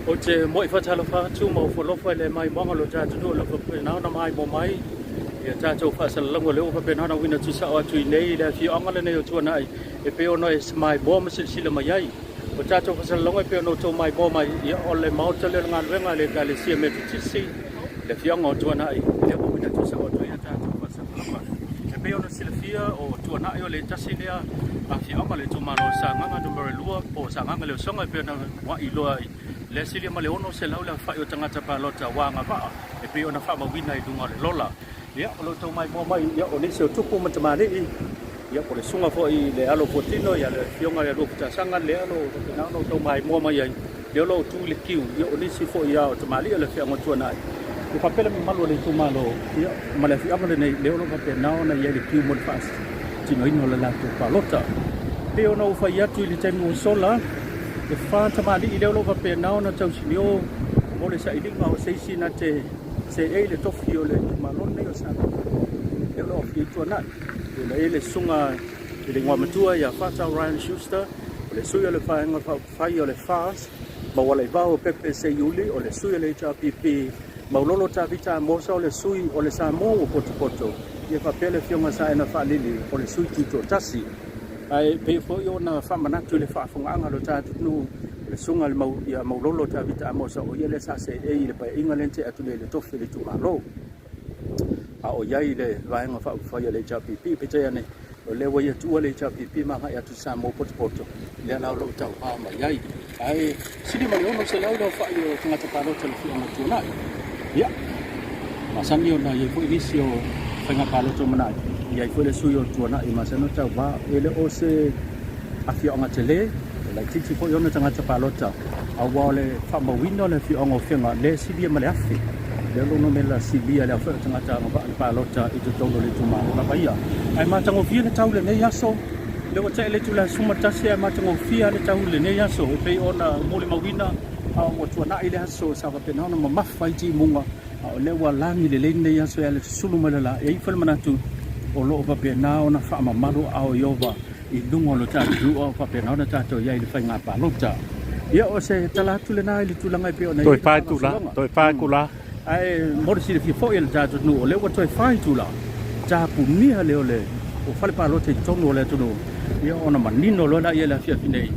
Ou te moe faatalofa atu ma ofo alofa i le maimoaga o lo tatou atunuu o lo o faapena ona maimoa mai ia tatou faasalalauga o lea ua faapena ona uina tuusao atu i inei i le afioaga lenei o Tuanai e pei ona e maimoa ma silasila mai ai. O tatou faasalalauga e pei ona outou maimoa mai, ia o le maota lea o le galuega a le Ekalesia Metotisi i le afioaga o Tuanai lea ua uina tuusao atu ai a tatou faasalalauga. E pei ona silafia o Tuanai o le tasi lea afioaga o le itumalo o Sagaga numera 2 po o Sagaga le Usoga e pei ona ua iloa ai lea silia ma le 600 le aofai o tagata palota ua agavaa e pei ona faamauina i luga o le lola. Ia, o lo o outou maimoa mai, ia, o nisi o tupu ma tamalii, ia, po o le susuga foi i le alo fuatino, ia, le afioga ia Luaputasaga lea o lo o faapena ona outou maimoa mai ai, lea o lo o tu i le kiu, ia, o nisi foi ia o tamalii o le afioaga o Tuanai, ia faapea le mamalu o le itumalo, ia, ma le afioaga lenei, lea o lo o faapena ona i ai le kiu mo le faatinoina o le latou palota. E pei ona ou fai atu i le taimi ua sola, e fa tamalii lea o lo o faapena ona tausinio mo le sailiga o se isi na te seei le tofi o le itumalo lenei o Sagaga, lea o lo o aofia ai Tuanai. Ia i ai le susuga i le igoamatua ia Fatau Ryan Schuster, o le sui o le Vaega Faaupufai o le FAST, Maualaivao Pepe Seiuli, o le sui o le HRPP, Maulolo Tavita Amosa, o le sui o le Samoa ua potopoto, ia faapea le Afioga Saena Faalili, o le sui tutoatasi. Ae pei foi ona faamanatu i le faafofogaaga a lo tatou atunuu, o le susuga ia Maulolo Tavita Amosa, o ia lea sa seei i le Paeaiga lea na tea atu nei i le tofi o le itumalo, a o i ai i le Vaega Faaupufai a le HRPP. Peitai ane, o lea ua ia tuua le HRPP ma agai atu i Samoa potopoto, lea la o lo o tauva mai ai. Ae sili ma le 600 le aofai o tagata palota i le afioaga o Tuanai. Ia, masani ona i ai foi nisi o faiga palota o Manai, i ai foi le sui o Tuanai e masani ona tauva. E le o se afioaga tele, e laitiiti foi ona tagata palota, aua o le faamauina o le afioaga o Afega lea e silia ma le 1,000. Lea o lo o numera silia le aofai o tagata agavaa i le palota i totonu o le itumalo lava ia. Ae matagofie le tau i lenei aso, lea ua tea le itula 11 ae matagofie lava le tau i lenei aso e pei ona molimauina a ua tuanai le aso sa faapena ona mamafa ai timuga, a o lea ua lagi lelei lenei aso e ala susulu mai le la. E i ai foi le manatu o lo o faapena ona faamamalu aao o Ieova i luga o lo tatou atunuu a o faapena ona tatou i ai i le faiga palota. Ia, o se tala atu lena i le tulaga e pei ona i ai le faagasologa. Toe fa itula. Ae mo le silafia foi e le tatou atunuu, o lea ua toe fa itula tapunia lea o le o fale palota i totonu o le atunuu, ia ona manino loa lea i le afiafi nei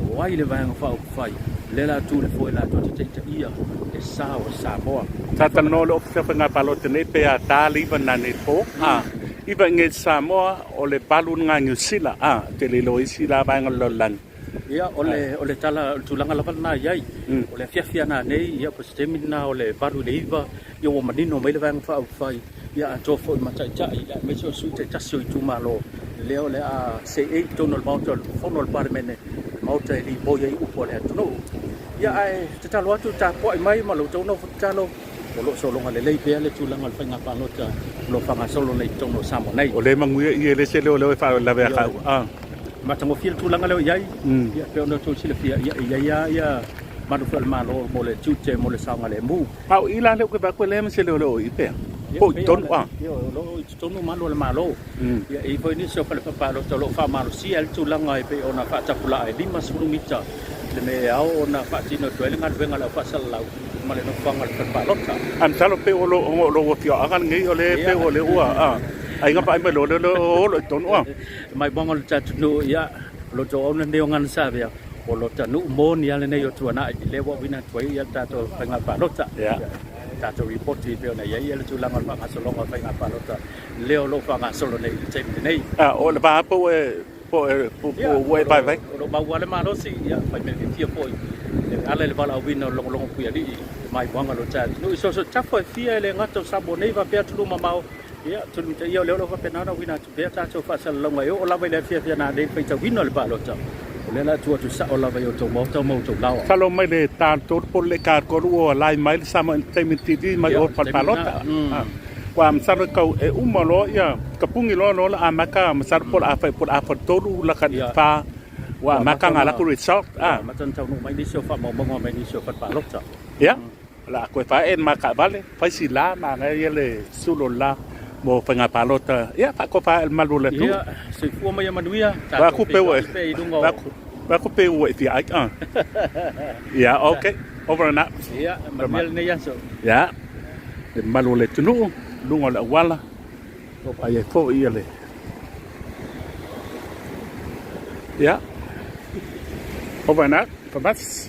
o ai le Vaega Faaupufai lea la tu le foe latou te taitaia le sa o Samoa. Sa talanoa le Ofisa o Faiga Palota nei pe a ta le 9 nanei po, a 9 i nei Samoa o le 8 nga Niu Sila, a te le iloa isi la vaega o le lalolagi. Ia, o le, o le tala, o le tulaga lava lena e i ai. O le afiafi a nanei, ia, po o se taimi lena o le 8 i le 9, ia ua manino mai le Vaega Faaupufai, ia atoa foi ma taitai, aemaise o sui taitasi o itumalo, lea o le a seei i totonu o le Maota o le Fono a le Palemene, le Maota e lipoi ai upu a le atunuu. Ia, ae tatalo atu, tapuai mai ma lo outou nofo tatalo, O lo o sologa lelei pea le tulaga o le faiga palota o lo o faagasolo nei i totonu o Samoa nei. O le manuia i e le se leo leo e faalavelave a kau. Ah. Matagofie le tulaga lea o i ai. Ia pei ona outou silafia, ia e i ai lava ia malu foi a le Malo mo le tiute mo le saogalemu. A o i la lea ou te vaai atu e leai ma se leo leo o i pea. Po o i totonu ah. Ia o lo o i totonu malu a le Malo. Ia e i ai foi nisi o fale palota o lo o faamalosia ai le tulaga e pei ona faatapulaa e 50 mita le mea e ao ona faatino atu ai le galuega a le au faasalalau ma le nofoaga o le fale palota. A masalo pei o lou afioaga lenei o lea pei o lea ua aiga vaai mai loa lea o olo i totonu a. Mai moga o le tatou nuu, ia, o lo outou auauna lenei o Ganasavea, o lo ta nuu moni lava lenei o Tuanai, lea ua auina atu ai le tatou faiga palota. Ia. Tatou ripoti e pei ona i ai le tulaga o le faagasologa o faiga palota lea o lo o faagasolo nei i le taimi lenei. A o le va po e Po e po po ua e vaivai. O lo o maua le malosi, ia, fai mea fiafia foi e ala i le valaauina o le logologo puialii i le maimoaga o lo tatou atunuu. I so o se tafa e fia e le gata o Samoa nei faapea atunuu mamao, ia, tulimataia o lea o lo o faapena ona auina atu pea tatou faasalalauga e oo lava i le afiafi a nanei le faitauina o le palota. O lea o le a tuu atu sao lava i outou maota ma outou laoa. Masalo mai le ta 3 po o le ta 3 ua live mai le Samoa Entertainment TV mai o fale palota. Ua masalo e kau e uma loa ia kapungi loa loa la amata masalo po o le a fai po o le a 3 laka i le 4 ua amata ona alu atu result a. Amata ona taunuu mai nisi o faamaumauga mai nisi o fale palota. Ia, o le a toe faaee ma taavale, fai si la manaia ia le sulu o le la mo faiga palota. Ia, faatoa faaee le malu o le atunuu. Ia, soifua ma ia manuia, tatou feiloai pea i luga o. Vaeatu pe ua e fia ai. Ia, okay. Over and out. Ia, manuia lenei aso. Ia, le mamalu o le atunuu, luga o le auala, o vaai ai foi ia le... Ia, over and out, from us.